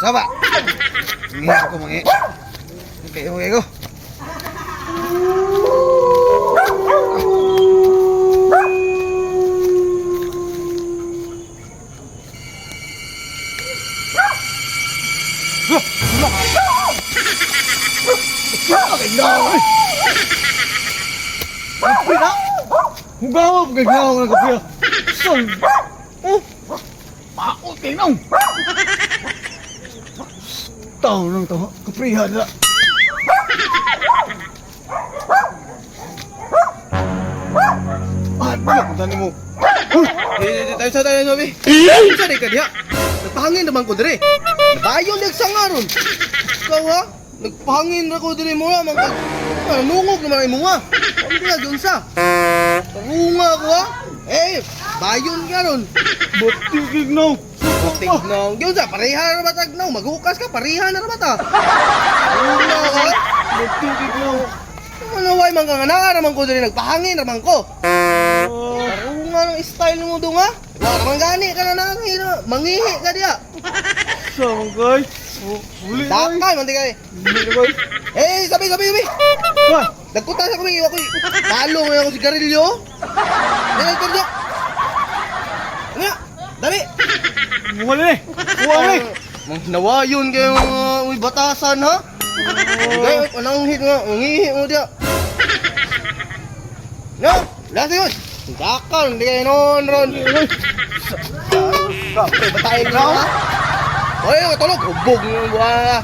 Saba. Mangi ako, mangi. Okay, okay ko. Hugaw, gagaw na kapiya. Son. Oh. Paot kay nong. Tao nang tao, kapriha na. Ah, wala ko tani mo. Eh, tayo sa tayo sabi. Sa di ka diha. Nagpahangin naman ko dire. Nabayon nag sangaron. Ikaw ha? Nagpahangin ra ko dire mo man kag nungog naman ay munga. Ang diha gyud sa. Tarunga ko ha. Eh, bayon ka ron. Batigig no. Tignaw. Gyud sa pareha ra ba tagnaw? Maghukas ka pareha na ra ba ta? Tarunga ko ha. Batigig no. Ano way man ka nga naa ra man ko dire, nagpahangin ra man ko. Tarunga ng style mo dong ha. Wa ra man gani ka na nangihina. Mangihi ka diha. Sa man kay. Uli ay. Dakay man di kay. Uli kay. Eh, sabi sabi sabi. Wah, Nagkuta sa kami ako. Talo ngayon ako sigarilyo. Dali sigarilyo. Ano ya? Dali. wala eh. Wala eh. Mang nawayon kayo mga uy batasan ha. Gay, anang hit nga, mangihi mo diya. No, last yun. Dakal, hindi kayo noon ron. Kape, batayin ka ha. Oy, tulog, hubog mo buwan.